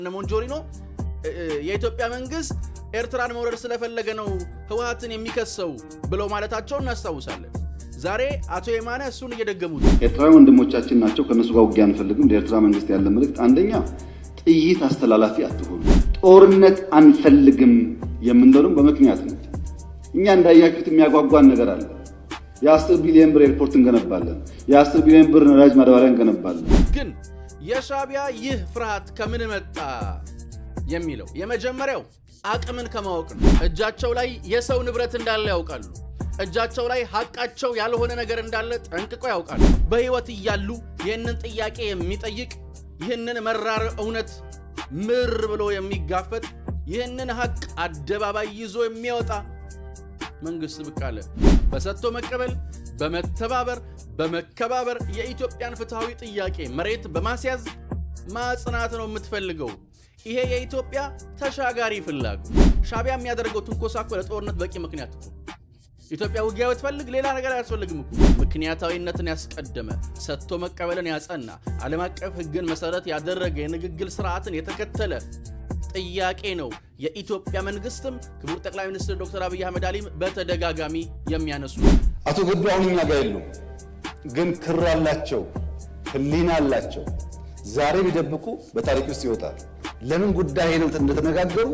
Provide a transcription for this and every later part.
እነ ሞንጆሪኖ የኢትዮጵያ መንግስት ኤርትራን መውረር ስለፈለገ ነው ህወሓትን የሚከሰው ብለው ማለታቸውን እናስታውሳለን። ዛሬ አቶ የማነ እሱን እየደገሙት ኤርትራዊ ወንድሞቻችን ናቸው። ከእነሱ ጋር ውጊያ አንፈልግም። ለኤርትራ መንግስት ያለ መልእክት አንደኛ ጥይት አስተላላፊ አትሆኑ፣ ጦርነት አንፈልግም የምንለውም በምክንያት ነው። እኛ እንዳያችሁት የሚያጓጓን ነገር አለ። የ10 ቢሊዮን ብር ኤርፖርት እንገነባለን። የ10 ቢሊዮን ብር ነዳጅ ማዳበሪያ እንገነባለን። ግን የሻዕቢያ ይህ ፍርሃት ከምን መጣ የሚለው የመጀመሪያው አቅምን ከማወቅ ነው። እጃቸው ላይ የሰው ንብረት እንዳለ ያውቃሉ። እጃቸው ላይ ሐቃቸው ያልሆነ ነገር እንዳለ ጠንቅቆ ያውቃሉ። በሕይወት እያሉ ይህንን ጥያቄ የሚጠይቅ፣ ይህንን መራር እውነት ምር ብሎ የሚጋፈጥ፣ ይህንን ሐቅ አደባባይ ይዞ የሚያወጣ መንግስት ብቅ አለ። በሰጥቶ መቀበል፣ በመተባበር፣ በመከባበር የኢትዮጵያን ፍትሐዊ ጥያቄ መሬት በማስያዝ ማጽናት ነው የምትፈልገው። ይሄ የኢትዮጵያ ተሻጋሪ ፍላጎት። ሻዕቢያ የሚያደርገው ትንኮሳ እኮ ለጦርነት በቂ ምክንያት እኮ። ኢትዮጵያ ውጊያ ብትፈልግ ሌላ ነገር አያስፈልግም እኮ። ምክንያታዊነትን ያስቀደመ፣ ሰጥቶ መቀበልን ያጸና፣ ዓለም አቀፍ ሕግን መሰረት ያደረገ የንግግር ስርዓትን የተከተለ ጥያቄ ነው። የኢትዮጵያ መንግስትም ክቡር ጠቅላይ ሚኒስትር ዶክተር አብይ አህመድ አሊም በተደጋጋሚ የሚያነሱ አቶ ገዱ አሁን እኛ ጋር የሉም፣ ግን ክር አላቸው፣ ህሊና አላቸው። ዛሬ ቢደብቁ በታሪክ ውስጥ ይወጣል። ለምን ጉዳይ ሄደው እንደተነጋገሩ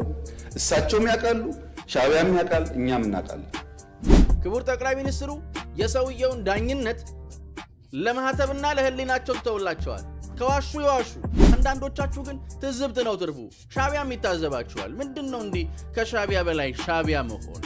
እሳቸውም ያውቃሉ፣ ሻዕቢያም ያውቃል፣ እኛም እናውቃለን። ክቡር ጠቅላይ ሚኒስትሩ የሰውየውን ዳኝነት ለማህተብና ለህሊናቸው ትተውላቸዋል። ከዋሹ የዋሹ። አንዳንዶቻችሁ ግን ትዝብት ነው ትርፉ። ሻዕቢያም ይታዘባችኋል። ምንድን ነው እንዲህ ከሻዕቢያ በላይ ሻዕቢያ መሆን?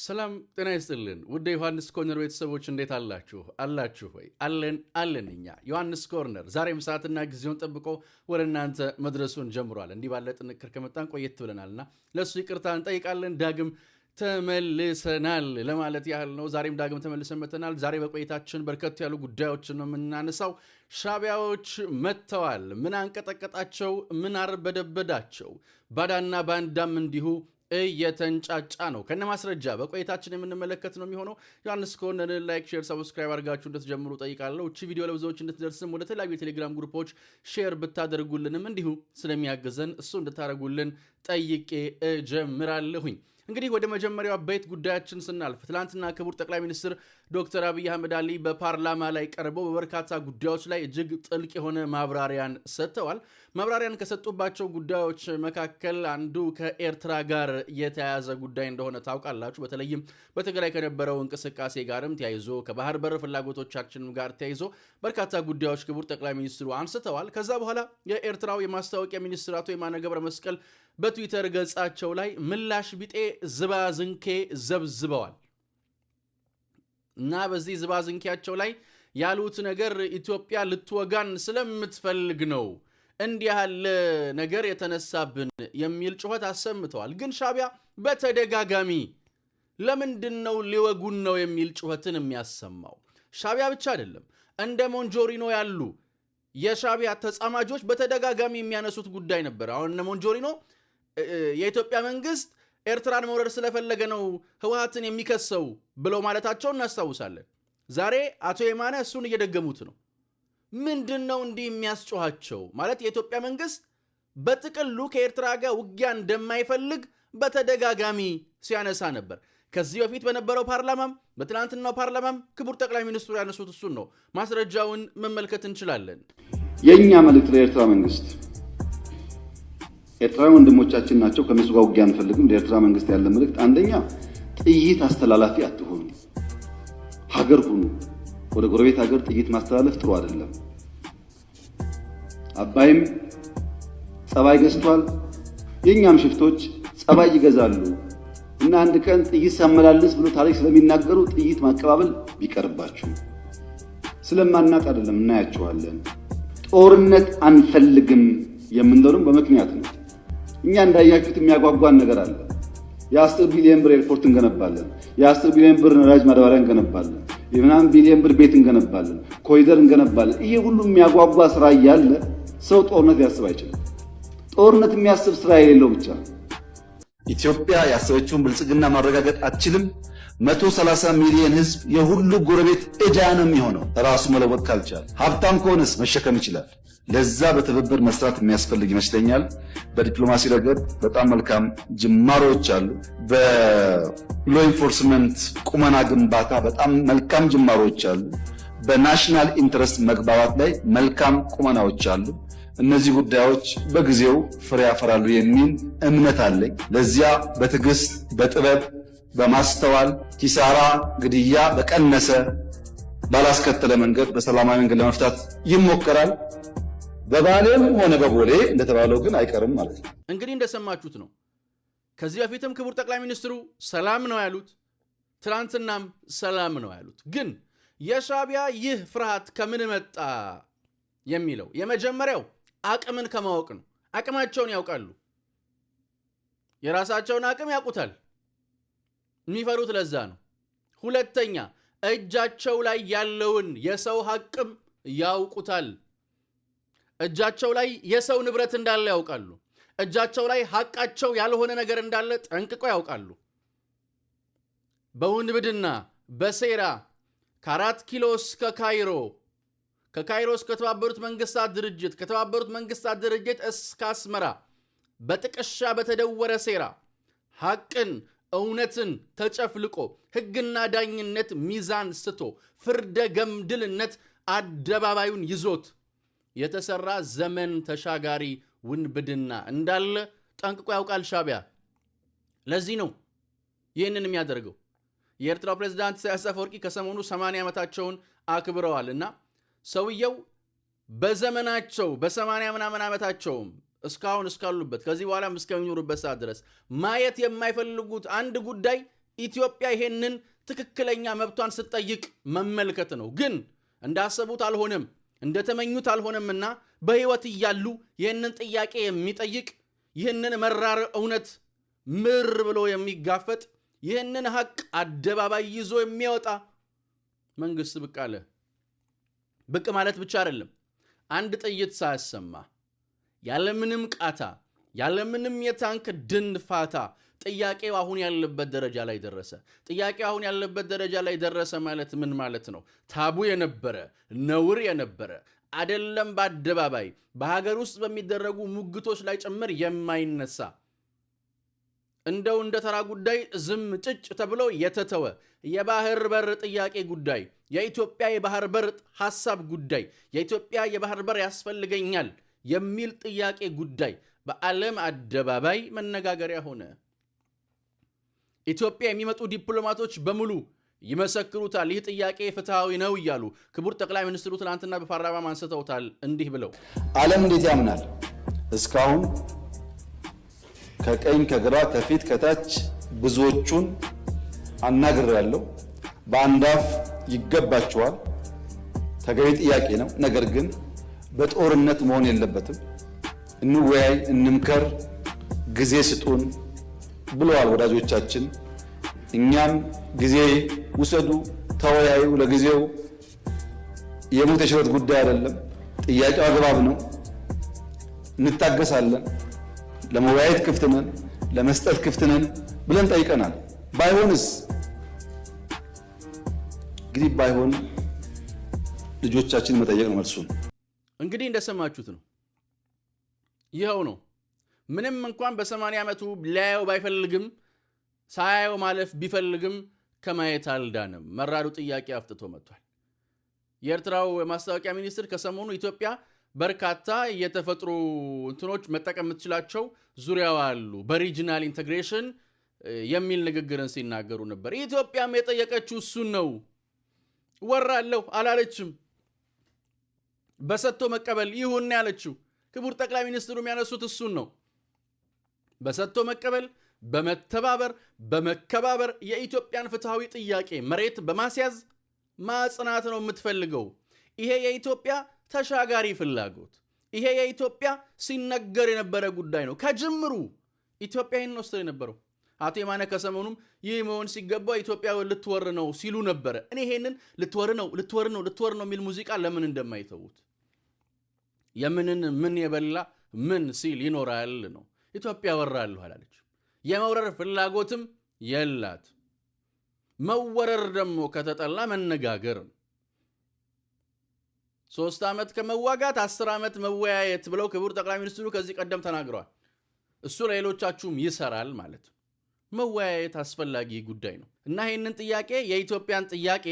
ሰላም ጤና ይስጥልን ውድ የዮሐንስ ኮርነር ቤተሰቦች፣ እንዴት አላችሁ? አላችሁ ወይ? አለን አለን። እኛ ዮሐንስ ኮርነር ዛሬም ሰዓትና ጊዜውን ጠብቆ ወደ እናንተ መድረሱን ጀምሯል። እንዲህ ባለ ጥንቅር ከመጣን ቆየት ብለናልና ለእሱ ይቅርታ እንጠይቃለን። ዳግም ተመልሰናል ለማለት ያህል ነው። ዛሬም ዳግም ተመልሰን መጥተናል። ዛሬ በቆይታችን በርከት ያሉ ጉዳዮችን ነው የምናነሳው። ሻዕቢያዎች መጥተዋል። ምን አንቀጠቀጣቸው? ምን አርበደበዳቸው? ባዳና ባንዳም እንዲሁ እየተንጫጫ ነው። ከነ ማስረጃ በቆይታችን የምንመለከት ነው የሚሆነው። ዮሐንስ ኮርነርን like፣ share፣ subscribe አድርጋችሁ እንድትጀምሩ ጠይቃለሁ። እቺ ቪዲዮ ለብዙዎች እንድትደርስም ወደ ተለያዩ የቴሌግራም ግሩፖች share ብታደርጉልንም እንዲሁ ስለሚያግዘን እሱ እንድታደርጉልን ጠይቄ እጀምራለሁኝ። እንግዲህ ወደ መጀመሪያው አበይት ጉዳያችን ስናልፍ ትላንትና ክቡር ጠቅላይ ሚኒስትር ዶክተር አብይ አህመድ አሊ በፓርላማ ላይ ቀርበው በበርካታ ጉዳዮች ላይ እጅግ ጥልቅ የሆነ ማብራሪያን ሰጥተዋል። ማብራሪያን ከሰጡባቸው ጉዳዮች መካከል አንዱ ከኤርትራ ጋር የተያያዘ ጉዳይ እንደሆነ ታውቃላችሁ። በተለይም በትግራይ ከነበረው እንቅስቃሴ ጋርም ተያይዞ፣ ከባህር በር ፍላጎቶቻችንም ጋር ተያይዞ በርካታ ጉዳዮች ክቡር ጠቅላይ ሚኒስትሩ አንስተዋል። ከዛ በኋላ የኤርትራው የማስታወቂያ ሚኒስትር አቶ የማነ ገብረ መስቀል በትዊተር ገጻቸው ላይ ምላሽ ቢጤ ዝባዝንኬ ዘብዝበዋል እና በዚህ ዝባዝንኬያቸው ላይ ያሉት ነገር ኢትዮጵያ ልትወጋን ስለምትፈልግ ነው እንዲህ ያለ ነገር የተነሳብን የሚል ጩኸት አሰምተዋል። ግን ሻዕቢያ በተደጋጋሚ ለምንድን ነው ሊወጉን ነው የሚል ጩኸትን የሚያሰማው? ሻዕቢያ ብቻ አይደለም፣ እንደ ሞንጆሪኖ ያሉ የሻዕቢያ ተጻማጆች በተደጋጋሚ የሚያነሱት ጉዳይ ነበር። አሁን እነ ሞንጆሪኖ የኢትዮጵያ መንግስት ኤርትራን መውረር ስለፈለገ ነው ህወሓትን የሚከሰው ብለው ማለታቸውን እናስታውሳለን። ዛሬ አቶ የማነ እሱን እየደገሙት ነው። ምንድን ነው እንዲህ የሚያስጮኋቸው? ማለት የኢትዮጵያ መንግስት በጥቅሉ ከኤርትራ ጋር ውጊያ እንደማይፈልግ በተደጋጋሚ ሲያነሳ ነበር። ከዚህ በፊት በነበረው ፓርላማም በትናንትናው ፓርላማም ክቡር ጠቅላይ ሚኒስትሩ ያነሱት እሱን ነው። ማስረጃውን መመልከት እንችላለን። የእኛ መልእክት ለኤርትራ መንግስት፣ ኤርትራዊ ወንድሞቻችን ናቸው። ከእነሱ ጋር ውጊያ አንፈልግም። ለኤርትራ መንግስት ያለ መልእክት አንደኛ ጥይት አስተላላፊ አትሆኑ፣ ሀገር ሁኑ። ወደ ጎረቤት ሀገር ጥይት ማስተላለፍ ጥሩ አይደለም። አባይም ጸባይ ገዝቷል። የእኛም ሽፍቶች ጸባይ ይገዛሉ እና አንድ ቀን ጥይት ሳመላልስ ብሎ ታሪክ ስለሚናገሩ ጥይት ማቀባበል ቢቀርባችሁ። ስለማናቅ አይደለም፣ እናያቸዋለን። ጦርነት አንፈልግም የምንለውም በምክንያት ነው። እኛ እንዳያችሁት የሚያጓጓን ነገር አለ። የ10 ቢሊዮን ብር ኤርፖርት እንገነባለን። የ10 ቢሊዮን ብር ነዳጅ ማዳበሪያ እንገነባለን። የምናምን ቢሊዮን ብር ቤት እንገነባለን። ኮሪደር እንገነባለን። ይሄ ሁሉ የሚያጓጓ ስራ እያለ ሰው ጦርነት ሊያስብ አይችልም። ጦርነት የሚያስብ ስራ የሌለው ብቻ። ኢትዮጵያ ያሰበችውን ብልጽግና ማረጋገጥ አትችልም። 130 ሚሊዮን ህዝብ የሁሉ ጎረቤት ዕዳ ነው የሚሆነው ራሱ መለወጥ ካልቻለ። ሀብታም ከሆነስ መሸከም ይችላል። ለዛ በትብብር መስራት የሚያስፈልግ ይመስለኛል። በዲፕሎማሲ ረገድ በጣም መልካም ጅማሮዎች አሉ። በ law enforcement ቁመና ግንባታ በጣም መልካም ጅማሮዎች አሉ። በ national interest መግባባት ላይ መልካም ቁመናዎች አሉ። እነዚህ ጉዳዮች በጊዜው ፍሬ ያፈራሉ የሚል እምነት አለኝ። ለዚያ በትዕግስት፣ በጥበብ፣ በማስተዋል ኪሳራ፣ ግድያ በቀነሰ ባላስከተለ መንገድ በሰላማዊ መንገድ ለመፍታት ይሞከራል። በባሌም ሆነ በቦሌ እንደተባለው ግን አይቀርም ማለት ነው። እንግዲህ እንደሰማችሁት ነው። ከዚህ በፊትም ክቡር ጠቅላይ ሚኒስትሩ ሰላም ነው ያሉት፣ ትናንትናም ሰላም ነው ያሉት። ግን የሻዕቢያ ይህ ፍርሃት ከምን መጣ የሚለው የመጀመሪያው አቅምን ከማወቅ ነው። አቅማቸውን ያውቃሉ። የራሳቸውን አቅም ያውቁታል። የሚፈሩት ለዛ ነው። ሁለተኛ እጃቸው ላይ ያለውን የሰው ሐቅም ያውቁታል። እጃቸው ላይ የሰው ንብረት እንዳለ ያውቃሉ። እጃቸው ላይ ሐቃቸው ያልሆነ ነገር እንዳለ ጠንቅቀው ያውቃሉ። በውንብድና በሴራ ከ4 ኪሎ እስከ ካይሮ፣ ከካይሮ እስከ ተባበሩት መንግስታት ድርጅት፣ ከተባበሩት መንግስታት ድርጅት እስከ አስመራ በጥቅሻ በተደወረ ሴራ ሐቅን እውነትን ተጨፍልቆ፣ ሕግና ዳኝነት ሚዛን ስቶ፣ ፍርደ ገምድልነት አደባባዩን ይዞት የተሰራ ዘመን ተሻጋሪ ውንብድና እንዳለ ጠንቅቆ ያውቃል ሻዕቢያ። ለዚህ ነው ይህንን የሚያደርገው። የኤርትራው ፕሬዝዳንት ኢሳያስ አፈወርቂ ከሰሞኑ 80 ዓመታቸውን አክብረዋል እና ሰውየው በዘመናቸው በ80 ምናምን ዓመታቸውም እስካሁን እስካሉበት ከዚህ በኋላም እስከሚኖሩበት ሰዓት ድረስ ማየት የማይፈልጉት አንድ ጉዳይ ኢትዮጵያ ይሄንን ትክክለኛ መብቷን ስትጠይቅ መመልከት ነው። ግን እንዳሰቡት አልሆነም፣ እንደተመኙት አልሆነምና በሕይወት እያሉ ይህንን ጥያቄ የሚጠይቅ፣ ይህንን መራር እውነት ምር ብሎ የሚጋፈጥ፣ ይህንን ሀቅ አደባባይ ይዞ የሚያወጣ መንግስት ብቅ አለ። ብቅ ማለት ብቻ አይደለም፣ አንድ ጥይት ሳያሰማ፣ ያለምንም ቃታ፣ ያለምንም የታንክ ድንፋታ ጥያቄው አሁን ያለበት ደረጃ ላይ ደረሰ። ጥያቄው አሁን ያለበት ደረጃ ላይ ደረሰ ማለት ምን ማለት ነው? Taboo የነበረ፣ ነውር የነበረ፣ አደለም በአደባባይ በሀገር ውስጥ በሚደረጉ ሙግቶች ላይ ጭምር የማይነሳ፣ እንደው እንደ ተራ ጉዳይ ዝም ጭጭ ተብሎ የተተወ የባህር በር ጥያቄ ጉዳይ፣ የኢትዮጵያ የባህር በር ሐሳብ ጉዳይ፣ የኢትዮጵያ የባህር በር ያስፈልገኛል የሚል ጥያቄ ጉዳይ በዓለም አደባባይ መነጋገሪያ ሆነ። ኢትዮጵያ የሚመጡ ዲፕሎማቶች በሙሉ ይመሰክሩታል። ይህ ጥያቄ ፍትሐዊ ነው እያሉ ክቡር ጠቅላይ ሚኒስትሩ ትናንትና በፓርላማ አንስተውታል። እንዲህ ብለው። ዓለም እንዴት ያምናል? እስካሁን ከቀኝ ከግራ ከፊት ከታች ብዙዎቹን አናግሬያለሁ። በአንድ አፍ ይገባቸዋል፣ ተገቢ ጥያቄ ነው። ነገር ግን በጦርነት መሆን የለበትም። እንወያይ፣ እንምከር፣ ጊዜ ስጡን ብለዋል ወዳጆቻችን። እኛም ጊዜ ውሰዱ፣ ተወያዩ። ለጊዜው የሞት የሽረት ጉዳይ አይደለም። ጥያቄው አግባብ ነው። እንታገሳለን። ለመወያየት ክፍት ነን፣ ለመስጠት ክፍት ነን ብለን ጠይቀናል። ባይሆንስ እንግዲህ ባይሆን ልጆቻችን መጠየቅ ነው መልሱን። እንግዲህ እንደሰማችሁት ነው። ይኸው ነው። ምንም እንኳን በ80 ዓመቱ ሊያየው ባይፈልግም፣ ሳያየው ማለፍ ቢፈልግም ከማየት አልዳንም። መራሩ ጥያቄ አፍጥቶ መጥቷል። የኤርትራው የማስታወቂያ ሚኒስትር ከሰሞኑ ኢትዮጵያ በርካታ የተፈጥሮ እንትኖች መጠቀም የምትችላቸው ዙሪያው አሉ በ regional integration የሚል ንግግርን ሲናገሩ ነበር። ኢትዮጵያም የጠየቀችው እሱን ነው። ወራለሁ አላለችም። በሰጥቶ መቀበል ይሁን ያለችው። ክቡር ጠቅላይ ሚኒስትሩ የሚያነሱት እሱን ነው። በሰጥቶ መቀበል፣ በመተባበር፣ በመከባበር የኢትዮጵያን ፍትሐዊ ጥያቄ መሬት በማስያዝ ማጽናት ነው የምትፈልገው። ይሄ የኢትዮጵያ ተሻጋሪ ፍላጎት፣ ይሄ የኢትዮጵያ ሲነገር የነበረ ጉዳይ ነው። ከጅምሩ ኢትዮጵያ ይህን ወስደ የነበረው። አቶ የማነ ከሰሞኑም ይህ መሆን ሲገባው ኢትዮጵያ ልትወር ነው ሲሉ ነበረ። እኔ ይሄንን ልትወር ነው፣ ልትወር ነው፣ ልትወር ነው የሚል ሙዚቃ ለምን እንደማይተዉት፣ የምንን ምን የበላ ምን ሲል ይኖራል ነው። ኢትዮጵያ ወራለሁ አላለች። የመውረር ፍላጎትም የላት። መወረር ደግሞ ከተጠላ መነጋገር ነው። 3 ዓመት ከመዋጋት 10 ዓመት መወያየት ብለው ክቡር ጠቅላይ ሚኒስትሩ ከዚህ ቀደም ተናግረዋል። እሱ ለሌሎቻችሁም ይሰራል ማለት ነው። መወያየት አስፈላጊ ጉዳይ ነው እና ይህንን ጥያቄ፣ የኢትዮጵያን ጥያቄ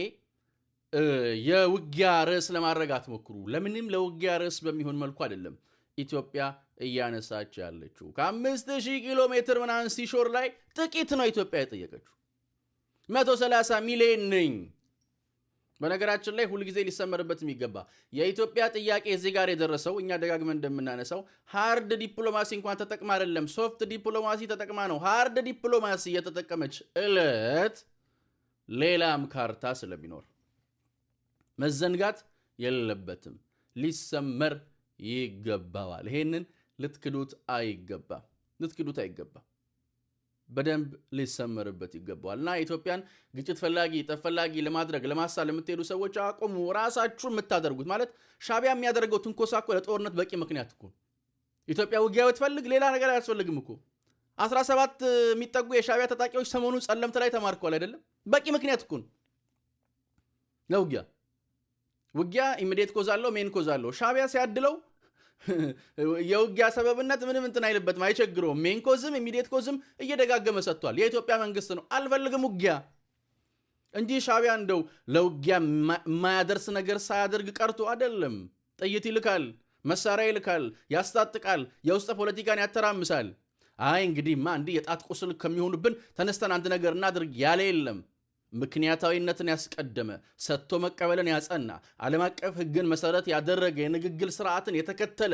የውጊያ ርዕስ ለማድረግ አትሞክሩ። ለምንም ለውጊያ ርዕስ በሚሆን መልኩ አይደለም ኢትዮጵያ እያነሳች ያለችው። ከ5000 ኪሎ ሜትር ምናምን seashore ላይ ጥቂት ነው ኢትዮጵያ የጠየቀችው። 130 ሚሊዮን ነኝ። በነገራችን ላይ ሁልጊዜ ሊሰመርበት የሚገባ የኢትዮጵያ ጥያቄ እዚህ ጋር የደረሰው እኛ ደጋግመን እንደምናነሳው hard diplomacy እንኳን ተጠቅማ አይደለም፣ soft diplomacy ተጠቅማ ነው። Hard diplomacy የተጠቀመች እለት ሌላም ካርታ ስለሚኖር መዘንጋት የለበትም፣ ሊሰመር ይገባዋል። ይሄንን ልትክዱት አይገባም፣ ልትክዱት አይገባም። በደንብ ሊሰመርበት ይገባዋል። እና ኢትዮጵያን ግጭት ፈላጊ፣ ጠብ ፈላጊ ለማድረግ ለማሳል የምትሄዱ ሰዎች አቁሙ። ራሳችሁ የምታደርጉት ማለት ሻዕቢያ የሚያደርገው ትንኮሳ እኮ ለጦርነት በቂ ምክንያት እኮ። ኢትዮጵያ ውጊያ ብትፈልግ ሌላ ነገር አያስፈልግም እኮ። 17 የሚጠጉ የሻዕቢያ ታጣቂዎች ሰሞኑን ጸለምት ላይ ተማርከዋል አይደለም? በቂ ምክንያት እኮ ነው ለውጊያ። ውጊያ immediate cause አለው፣ main cause አለው። ሻዕቢያ ሲያድለው የውጊያ ሰበብነት ምንም እንትን አይልበትም፣ አይቸግረውም። Main cause ም immediate cause ም እየደጋገመ ሰጥቷል። የኢትዮጵያ መንግስት ነው አልፈልግም ውጊያ እንጂ ሻዕቢያ እንደው ለውጊያ የማያደርስ ነገር ሳያደርግ ቀርቶ አይደለም። ጥይት ይልካል፣ መሳሪያ ይልካል፣ ያስታጥቃል፣ የውስጥ ፖለቲካን ያተራምሳል። አይ እንግዲህማ እንዲህ የጣት ቁስል ከሚሆኑብን ተነስተን አንድ ነገር እናድርግ ያለ የለም። ምክንያታዊነትን ያስቀደመ፣ ሰጥቶ መቀበልን ያጸና፣ ዓለም አቀፍ ሕግን መሰረት ያደረገ የንግግር ስርዓትን የተከተለ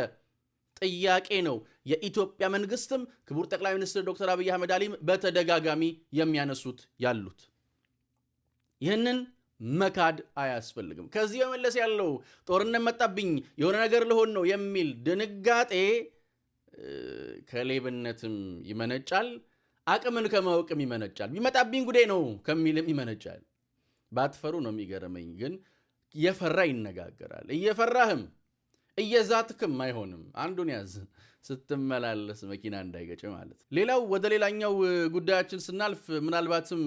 ጥያቄ ነው። የኢትዮጵያ መንግስትም ክቡር ጠቅላይ ሚኒስትር ዶክተር አብይ አህመድ አሊም በተደጋጋሚ የሚያነሱት ያሉት ይህንን መካድ አያስፈልግም። ከዚህ በመለስ ያለው ጦርነት መጣብኝ፣ የሆነ ነገር ልሆን ነው የሚል ድንጋጤ ከሌብነትም ይመነጫል፣ አቅምን ከማወቅም ይመነጫል፣ ቢመጣብኝ ጉዴ ነው ከሚልም ይመነጫል። ባትፈሩ ነው የሚገርመኝ። ግን የፈራ ይነጋገራል። እየፈራህም እየዛትክም አይሆንም። አንዱን ያዝ ስትመላለስ መኪና እንዳይገጭ ማለት። ሌላው ወደ ሌላኛው ጉዳያችን ስናልፍ ምናልባትም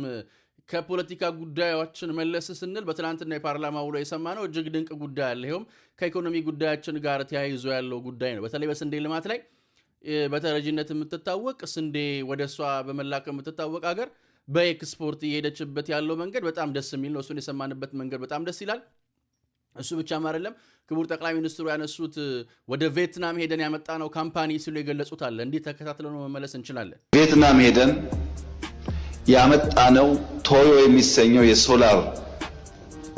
ከፖለቲካ ጉዳዮችን መለስ ስንል በትናንትና የፓርላማ ውሎ የሰማነው እጅግ ድንቅ ጉዳይ አለ። ይኸውም ከኢኮኖሚ ጉዳያችን ጋር ተያይዞ ያለው ጉዳይ ነው። በተለይ በስንዴ ልማት ላይ በተረጂነት የምትታወቅ፣ ስንዴ ወደ እሷ በመላክ የምትታወቅ ሀገር በኤክስፖርት እየሄደችበት ያለው መንገድ በጣም ደስ የሚል ነው። እሱን የሰማንበት መንገድ በጣም ደስ ይላል። እሱ ብቻም አይደለም፣ ክቡር ጠቅላይ ሚኒስትሩ ያነሱት ወደ ቪየትናም ሄደን ያመጣነው company ሲሉ የገለጹት አለ። እንዲህ ተከታትለን መመለስ እንችላለን። ቪየትናም ሄደን ያመጣነው ቶዮ የሚሰኘው የሶላር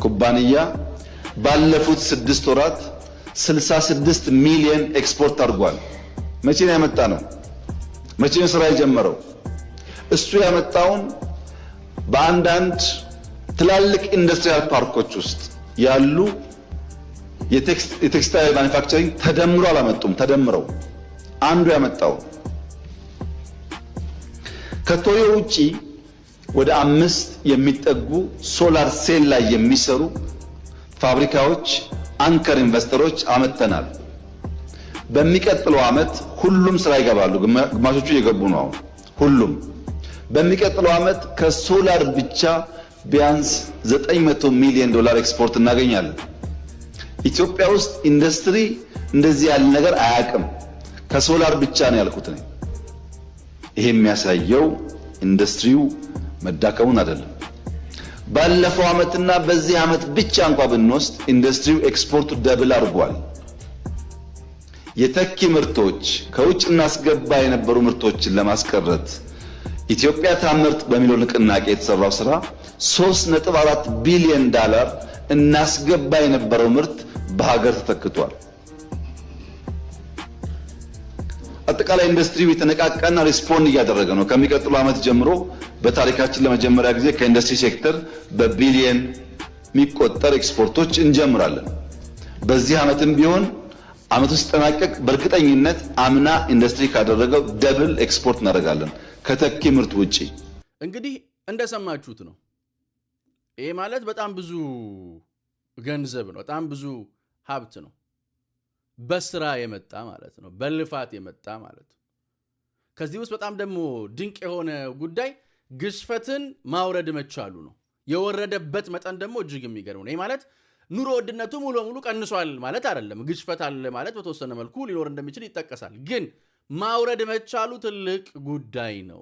ኩባንያ ባለፉት 6 ወራት 66 ሚሊዮን ኤክስፖርት አድርጓል። መቼ ነው ያመጣነው? መቼ ነው ስራ የጀመረው? እሱ ያመጣውን በአንዳንድ ትላልቅ industrial ፓርኮች ውስጥ ያሉ የ textile manufacturing ተደምሮ አላመጡም። ተደምረው አንዱ ያመጣው ከቶዮ ውጪ ወደ አምስት የሚጠጉ solar cell ላይ የሚሰሩ ፋብሪካዎች anchor investor ኦች አመጥተናል። በሚቀጥለው ዓመት ሁሉም ስራ ይገባሉ። ግማሾቹ እየገቡ ነው አሁን። ሁሉም በሚቀጥለው ዓመት ከሶላር ብቻ ቢያንስ 900 ሚሊዮን ዶላር ኤክስፖርት እናገኛለን። ኢትዮጵያ ውስጥ ኢንዱስትሪ እንደዚህ ያለ ነገር አያውቅም። ከሶላር ብቻ ነው ያልኩት እኔ። ይሄ የሚያሳየው ኢንዱስትሪው መዳከሙን አይደለም። ባለፈው ዓመትና በዚህ ዓመት ብቻ እንኳ ብንወስድ ኢንዱስትሪው ኤክስፖርቱ double አድርጓል። የተኪ ምርቶች ከውጭ እናስገባ የነበሩ ምርቶችን ለማስቀረት ኢትዮጵያ ታምርት በሚለው ንቅናቄ የተሰራው ስራ 3.4 ቢሊዮን ዳላር እናስገባ የነበረው ምርት በሀገር ተተክቷል። አጠቃላይ ኢንዱስትሪው የተነቃቃና respond እያደረገ ነው። ከሚቀጥለው ዓመት ጀምሮ በታሪካችን ለመጀመሪያ ጊዜ ከኢንዱስትሪ ሴክተር በቢሊየን የሚቆጠር ኤክስፖርቶች እንጀምራለን። በዚህ ዓመትም ቢሆን ዓመቱ ሲጠናቀቅ በእርግጠኝነት አምና ኢንዱስትሪ ካደረገው double export እናደርጋለን ከተኪ ምርት ውጪ። እንግዲህ እንደሰማችሁት ነው። ይሄ ማለት በጣም ብዙ ገንዘብ ነው። በጣም ብዙ ሀብት ነው። በስራ የመጣ ማለት ነው። በልፋት የመጣ ማለት ነው። ከዚህ ውስጥ በጣም ደግሞ ድንቅ የሆነ ጉዳይ ግሽፈትን ማውረድ መቻሉ ነው። የወረደበት መጠን ደግሞ እጅግ የሚገርም ነው። ይህ ማለት ኑሮ ውድነቱ ሙሉ በሙሉ ቀንሷል ማለት አይደለም። ግሽፈት አለ ማለት በተወሰነ መልኩ ሊኖር እንደሚችል ይጠቀሳል። ግን ማውረድ መቻሉ ትልቅ ጉዳይ ነው።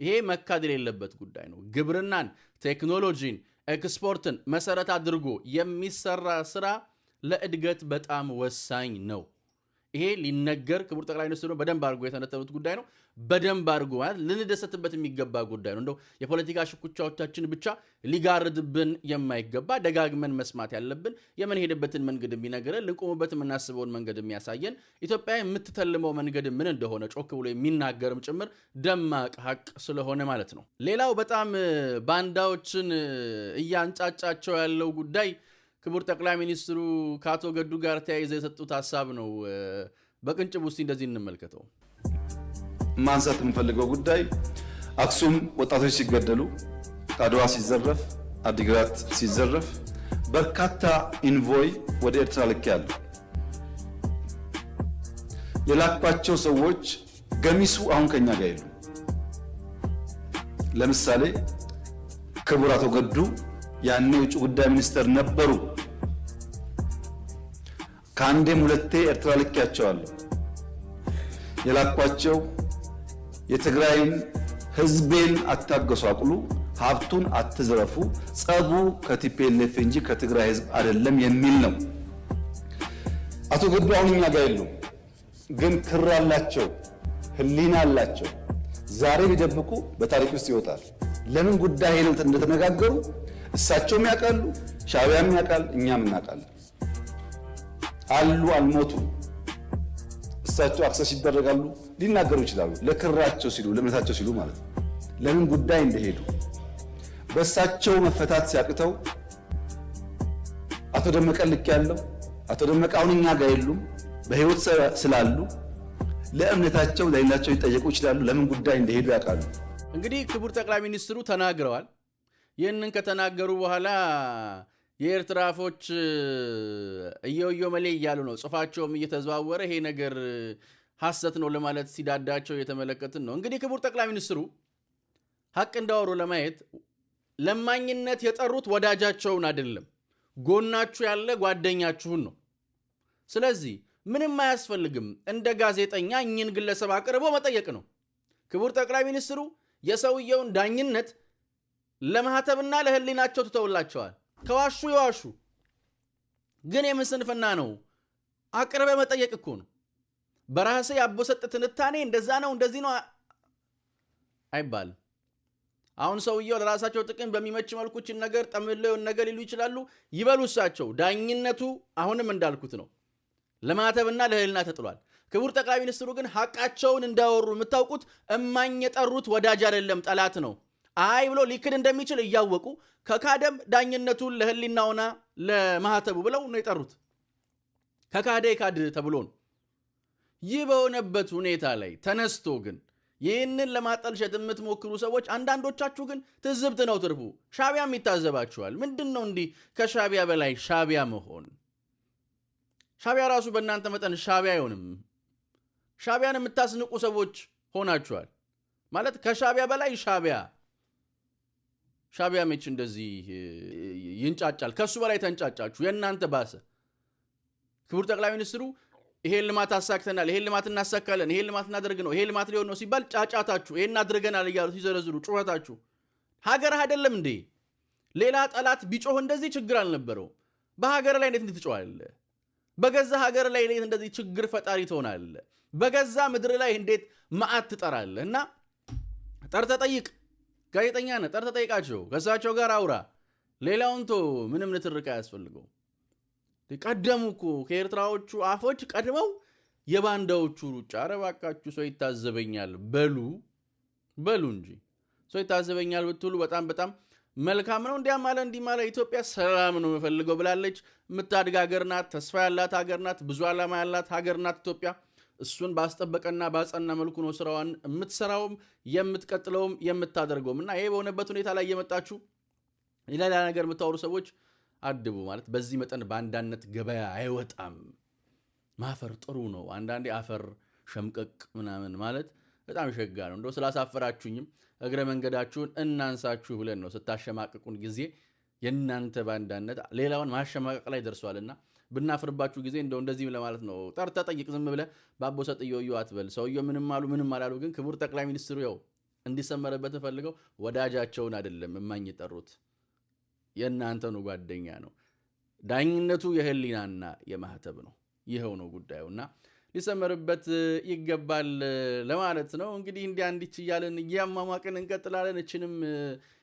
ይሄ መካድ የሌለበት ጉዳይ ነው። ግብርናን፣ ቴክኖሎጂን፣ ኤክስፖርትን መሰረት አድርጎ የሚሰራ ስራ ለእድገት በጣም ወሳኝ ነው። ይሄ ሊነገር ክቡር ጠቅላይ ሚኒስትሩ በደንብ አድርጎ የተነተኑት ጉዳይ ነው። በደንብ አድርጎ ማለት ልንደሰትበት የሚገባ ጉዳይ ነው። እንደው የፖለቲካ ሽኩቻዎቻችን ብቻ ሊጋርድብን የማይገባ፣ ደጋግመን መስማት ያለብን፣ የምንሄድበትን መንገድ የሚነግረን፣ ልንቆምበት የምናስበውን መንገድ የሚያሳየን፣ ኢትዮጵያ የምትተልመው መንገድ ምን እንደሆነ ጮክ ብሎ የሚናገርም ጭምር ደማቅ ሀቅ ስለሆነ ማለት ነው። ሌላው በጣም ባንዳዎችን እያንጫጫቸው ያለው ጉዳይ ክቡር ጠቅላይ ሚኒስትሩ ከአቶ ገዱ ጋር ተያይዘው የሰጡት ሀሳብ ነው። በቅንጭብ ውስጥ እንደዚህ እንመልከተው። ማንሳት የምፈልገው ጉዳይ አክሱም ወጣቶች ሲገደሉ፣ አድዋ ሲዘረፍ፣ አዲግራት ሲዘረፍ በርካታ envoy ወደ ኤርትራ ልኬያለሁ። የላኳቸው ሰዎች ገሚሱ አሁን ከኛ ጋር የሉም። ለምሳሌ ክቡር አቶ ገዱ ያኔ የውጭ ጉዳይ ሚኒስተር ነበሩ። ከአንዴም ሁለቴ ኤርትራ ልኬያቸዋለሁ። የላኳቸው የትግራይን ህዝቤን አታጎሳቁሉ፣ ሀብቱን አትዝረፉ፣ ጸቡ ከ TPLF እንጂ ከትግራይ ህዝብ አይደለም የሚል ነው። አቶ ገዱ አሁን እኛ ጋር የሉም፣ ግን ክር አላቸው፣ ህሊና አላቸው። ዛሬ ቢደብቁ በታሪክ ውስጥ ይወጣል። ለምን ጉዳይ ሄደው እንደተነጋገሩ እሳቸውም ያውቃሉ፣ ሻዕቢያም ያውቃል፣ እኛም እናውቃለን። አሉ፣ አልሞቱም። እሳቸው access ይደረጋሉ፣ ሊናገሩ ይችላሉ። ለክራቸው ሲሉ፣ ለእምነታቸው ሲሉ ማለት ነው። ለምን ጉዳይ እንደሄዱ በእሳቸው መፈታት ሲያቅተው አቶ ደመቀ ልክ ያለው አቶ ደመቀ አሁን እኛ ጋር የሉም፣ በህይወት ስላሉ ለእምነታቸው ለሌላቸው ሊጠየቁ ይችላሉ። ለምን ጉዳይ እንደሄዱ ያውቃሉ። እንግዲህ ክቡር ጠቅላይ ሚኒስትሩ ተናግረዋል። ይህንን ከተናገሩ በኋላ የኤርትራ አፎች እየወዮ መሌ እያሉ ነው። ጽሁፋቸውም እየተዘዋወረ ይሄ ነገር ሐሰት ነው ለማለት ሲዳዳቸው እየተመለከትን ነው። እንግዲህ ክቡር ጠቅላይ ሚኒስትሩ ሀቅ እንዳወሩ ለማየት ለማኝነት የጠሩት ወዳጃቸውን አይደለም፣ ጎናችሁ ያለ ጓደኛችሁን ነው። ስለዚህ ምንም አያስፈልግም። እንደ ጋዜጠኛ እኚህን ግለሰብ አቅርቦ መጠየቅ ነው። ክቡር ጠቅላይ ሚኒስትሩ የሰውየውን ዳኝነት ለማህተብና ለህሊናቸው ትተውላቸዋል። ከዋሹ የዋሹ ግን የምን ስንፍና ነው? አቅርበ መጠየቅ እኮ ነው። በራሴ ያቦሰጥ ትንታኔ እንደዛ ነው እንደዚህ ነው አይባልም። አሁን ሰውየው ለራሳቸው ጥቅም በሚመች መልኩ ይህችን ነገር ጠምለው ነገር ሊሉ ይችላሉ። ይበሉ እሳቸው። ዳኝነቱ አሁንም እንዳልኩት ነው፣ ለማተብና ለህልና ተጥሏል። ክቡር ጠቅላይ ሚኒስትሩ ግን ሀቃቸውን እንዳወሩ የምታውቁት እማኝ የጠሩት ወዳጅ አይደለም፣ ጠላት ነው። አይ ብሎ ሊክድ እንደሚችል እያወቁ ከካደም ዳኝነቱን ለህሊናውና ለማህተቡ ብለው ነው የጠሩት። ከካደ ይካድ ተብሎ ነው። ይህ በሆነበት ሁኔታ ላይ ተነስቶ ግን ይህንን ለማጠልሸት የምትሞክሩ ሰዎች አንዳንዶቻችሁ ግን ትዝብት ነው ትርፉ። ሻዕቢያም ይታዘባችኋል። ምንድን ነው እንዲህ ከሻዕቢያ በላይ ሻዕቢያ መሆን? ሻዕቢያ ራሱ በእናንተ መጠን ሻዕቢያ አይሆንም። ሻዕቢያን የምታስንቁ ሰዎች ሆናችኋል። ማለት ከሻዕቢያ በላይ ሻዕቢያ፣ ሻዕቢያ መች እንደዚህ ይንጫጫል? ከሱ በላይ ተንጫጫችሁ፣ የእናንተ ባሰ። ክቡር ጠቅላይ ሚኒስትሩ ይሄን ልማት አሳክተናል፣ ይሄን ልማት እናሳካለን፣ ይሄን ልማት እናደርግ ነው፣ ይሄ ልማት ሊሆን ነው ሲባል ጫጫታችሁ፣ ይሄን አድርገናል እያሉ ሲዘረዝሩ ጩኸታችሁ፣ ሀገር አይደለም እንዴ? ሌላ ጠላት ቢጮህ እንደዚህ ችግር አልነበረው። በሀገር ላይ እንዴት ትጮኻለህ? በገዛ ሀገር ላይ እንዴት እንደዚህ ችግር ፈጣሪ ትሆናለህ? በገዛ ምድር ላይ እንዴት መዓት ትጠራለህ? እና ጠርተህ ጠይቅ። ጋዜጠኛ ነህ፣ ጠርተህ ጠይቃቸው፣ ከእሳቸው ጋር አውራ። ሌላውን ቶ ምንም ንትርክ አያስፈልገው። ቀደሙ እኮ ከኤርትራዎቹ አፎች ቀድመው የባንዳዎቹ ሩጫ። ኧረ እባካችሁ ሰው ይታዘበኛል በሉ በሉ እንጂ፣ ሰው ይታዘበኛል ብትሉ በጣም በጣም መልካም ነው። እንዲያም አለ እንዲህም አለ ኢትዮጵያ ሰላም ነው የምፈልገው ብላለች። የምታድግ ሀገር ናት። ተስፋ ያላት ሀገር ናት። ብዙ ዓላማ ያላት ሀገር ናት ኢትዮጵያ። እሱን ባስጠበቀና ባጸና መልኩ ነው ስራዋን የምትሰራውም የምትቀጥለውም የምታደርገውም። እና ይሄ በሆነበት ሁኔታ ላይ እየመጣችሁ ሌላ ነገር የምታወሩ ሰዎች አድቡ። ማለት በዚህ መጠን በአንዳነት ገበያ አይወጣም። ማፈር ጥሩ ነው። አንዳንዴ አፈር ሸምቀቅ ምናምን ማለት በጣም ሸጋ ነው። እንደው ስላሳፈራችሁኝም እግረ መንገዳችሁን እናንሳችሁ ብለን ነው ስታሸማቅቁን ጊዜ የእናንተ ባንዳነት ሌላውን ማሸማቀቅ ላይ ደርሷልና ብናፍርባችሁ ጊዜ እንደው እንደዚህም ለማለት ነው። ጠርተህ ጠይቅ፣ ዝም ብለህ ባቦ ሰጥየው አትበል። ሰውየው ምንም አሉ ምንም አላሉ፣ ግን ክቡር ጠቅላይ ሚኒስትሩ ያው እንዲሰመርበት ፈልገው ወዳጃቸውን አይደለም እማኝ የጠሩት፣ የእናንተኑ ጓደኛ ነው። ዳኝነቱ የህሊናና የማህተብ ነው። ይኸው ነው ጉዳዩና ሊሰመርበት ይገባል ለማለት ነው። እንግዲህ እንዲህ አንዲች እያልን እያሟሟቅን እንቀጥላለን። እችንም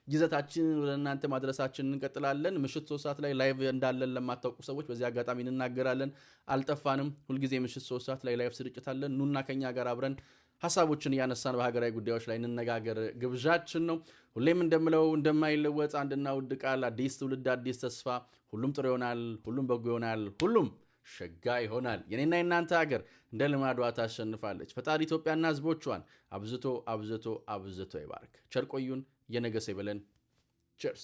ይዘታችንን ወደ እናንተ ማድረሳችንን እንቀጥላለን። ምሽት 3 ሰዓት ላይ live እንዳለን ለማታውቁ ሰዎች በዚህ አጋጣሚ እንናገራለን። አልጠፋንም። ሁልጊዜ ምሽት 3 ሰዓት ላይ live ስርጭት አለን። ኑና ከኛ ጋር አብረን ሀሳቦችን እያነሳን በሀገራዊ ጉዳዮች ላይ እንነጋገር ግብዣችን ነው። ሁሌም እንደምለው እንደማይለወጥ አንድና ውድ ቃል፣ አዲስ ትውልድ፣ አዲስ ተስፋ። ሁሉም ጥሩ ይሆናል። ሁሉም በጎ ይሆናል። ሁሉም ሸጋ ይሆናል። የኔና የናንተ ሀገር እንደ ልማዷ ታሸንፋለች። ፈጣሪ ኢትዮጵያና ሕዝቦቿን አብዝቶ አብዝቶ አብዝቶ ይባርክ። ቸር ቆዩን። የነገ ሰው ይበለን። Cheers።